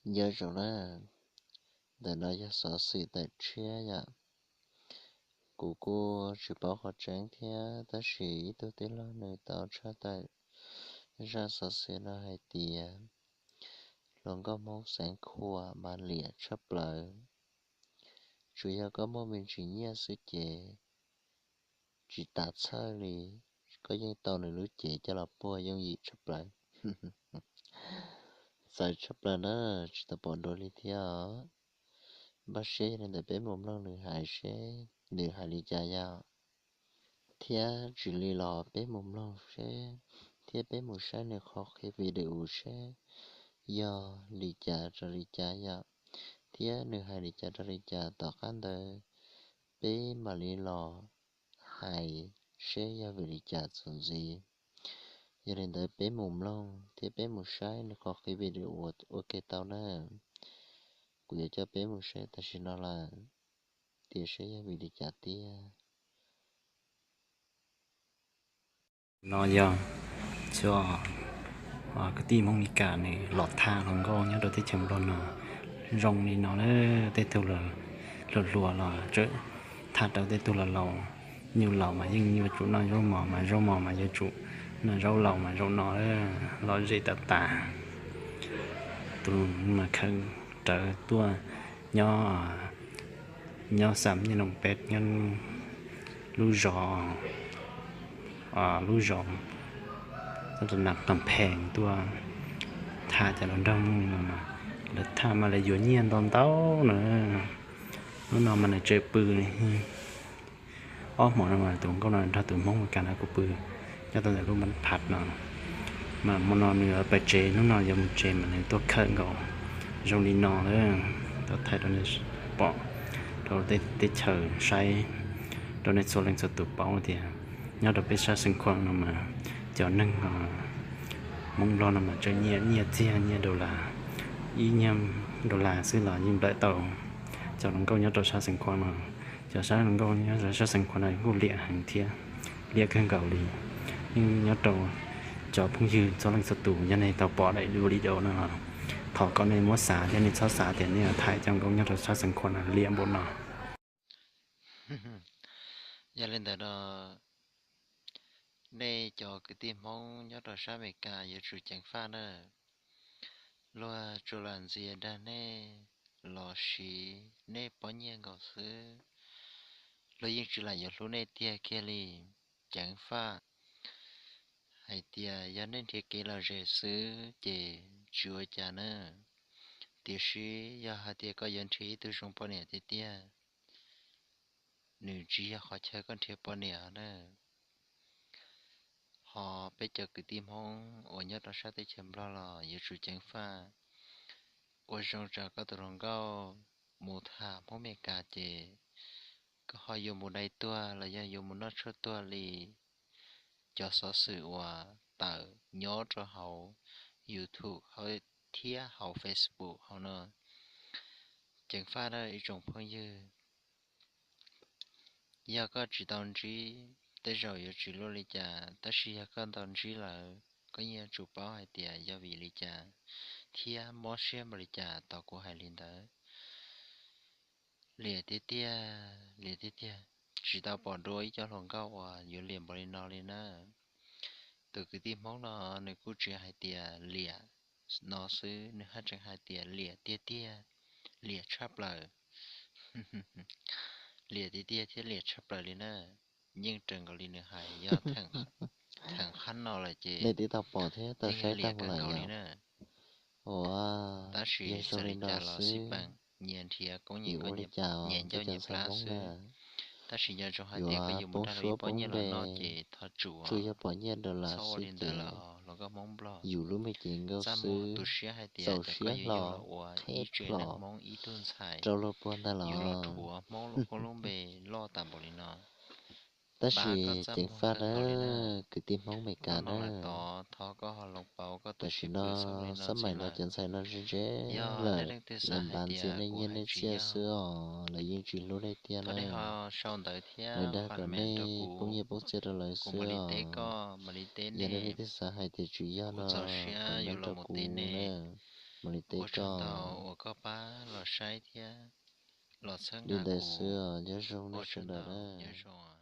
Nyob zoo na, ntawm no yog xov xwm tawm tshiab yom. Kuv kuj tsis paub qhov tseeb thiab, tab sis ib tug tij laug nws tau tshaj tawm zaj xov xwm no hais tias hluas nkauj Hmoob xeev Khuam mas liam tshaj plaws. Tsuas yog koj muaj me ntsis nyiaj xwb ces tsis tas txhawj li, koj yeej tau nws lub cev coj los puag yooj yim tshaj plaws. Txawv tshaj plaws na, tsis tau pom dua li thiab os. Npaj siab yog li ntawd peb mus mloog nws hais seb nws hais li cas yom. Thiab tsis li los peb mus mloog seb, thiab peb mus saib nws qhov qhia video seb yog li cas rau li cas yom, thiab nws hais li cas rau li cas tom qab ntawd peb mam li los hais seb yog vim li cas txuas ntxiv. Yog li ntawd peb mus mloog thiab peb mus saib nws qhov qhia video ua ke tau na. Kuv yuav coj peb mus saib tam sim no lawm, tias seb yog vim li cas tiag. No yog cov kwv tij Hmoob Meskas nws los tham hluas nkauj nyob rau teb chaws Nplog no. Zoo li no na, tej tug hluas hluas los tseem tham rau tej tug laus laus. Nyuj laus mas yeej yuav tsum noj zaub mos, mas zaub mos mas yuav tsum noj zaub laus mas zaum no lom zem tas tas. Tus mas khaws rawv tuaj nyob, nyob xam nyij noo peb nyob lub zos, lub zos nas qas phees tuaj tham cov hluas nraug no, lawv tham mas lawv yuav nyiaj ntau ntau na. Hnub no mas nws tseem pw ob hmo no mas tus nkauj no nrog tus Hmoob Meskas no kuj pw nyob tau ntawm lub npab phaj no. Mas hmo no nws pais tsev, hnub no yuav mus tsev mas nws tuaj khawm nkaus. Zoo li no lawm, tau thaij rau nej pom rau teb chaws saib, rau nej txhua leej txhua tus paub tias nyob rau peb sab Xeev Khuam no mas cov neeg Hmoob Nplog no mas tseem nyiam nyiaj txiag nyiaj dollar, ib nyiaj dollar xwb los yeej nplawm tau cov hluas nkauj nyob rau sab Xeev Khuam no. Cov hluas nkauj nyob rau sab Xeev Khuam no kuj liam heev thiab, liam kawg nkaus li. Yeej nyob rau cov phooj ywg txhua leej txhua tus, yog nej tau pom daim video no, thov kom nej muab xav thiab nej txhob xav tias nej yuav tham cov nkauj nyob rau sab Xeev Khuam no liam npaum no. Yog li ntawd no, nej cov kwv tij Hmoob nyob rau sab Amelikas yuav tsum ceev faj na. Luag tsuas lam ntxias dag nej los sis nej pob nyiaj nkaus xwb, luag yeej tsis lam yuav hlub nej tiag kiag li. Ceev faj hais tias yog nej nrhiav kev lom zem xwb ces tsis ua cas na. Tiam sis yog hais tias koj yuav nrhiav ib tug zoo poj niam tiag tiag, nws tsis yog qhov chaw koj nrhiav poj niam na. Ho peb cov kwv tij Hmoob uas nyob rau sab teb chaws Nplog los yuav tsum ceev faj. Ua zoo tsam koj tus hluas nkauj mus tham Hmoob Amelikas ces koj ho yuav mus dai tuag los yog yuav mus noj tshuaj tuag li cov xov xwm uas tawm nyob rau hauv YouTube thiab hauv Facebook hauv no. Ceev faj na ib tsoom phooj ywg. Yog koj tsis tau ntsib, tej zaum yuav tsis luaj li cas, tab sis yog koj tau ntsib lawm, koj yeej yuav tsum paub hais tias yog vim li cas thiab mob siab npaum li cas tau kuv hais li ntawd. Liam tiag tiag, liam tiag tiag, tsis tau pom dua ib co hluas nkauj uas yuav liam npaum li no li na. Tus kwv tij Hmoob no nws kuj tsis hais tias liam no xwb, nws haj tseem hais tias liam tiag tiag, liam tshaj plaws. Liam tiag tiag thiab liam tshaj plaws li na. Yeej raws nkaus li nws hais, yog theem qhab no lawm ces nej twb tau pom thiab tau saib tag mus lawm yom. Tab sis xav li cas los xij peem, nyias nrhiav koob nyias ncauj nyias plab xwb. Tab sis nco ntsoov hais tias koj yuav mus dag lus ib pob nyiaj los no ces thov tsuas txhob ua li ntawd los hluas nkauj Hmoob Nplog, yus lub me cev nkauj xwb, tu siab hais tias cov koj yuav yug los ua ib tse neeg Hmoob ib tug ntxhais, rau luag puag ntag los yuav los rhuav Hmoob lub koob lub npe loj tas npaum li no. Tab sis ceev faj na, kwv tij Hmoob Meskas na. Tam sim no xab mais no cov ntxhais no ntse ntse lawm, lawv npav ntxias nej nyiaj nej txiaj xwb os, lawv yeej tsis hlub nej tiag na. Lawv dag kom nej poob nyiaj poob txiaj rau lawv xwb os. Yog nej leej twg xav hais tias tsis yog no, kom nej rau kuv na. Mam li teb koj. Ua tsaug ntau uas koj pab los saib thiab los txhawb nqa kuv. Li ntawd xwb os, nyob zoo nej sawv daws na.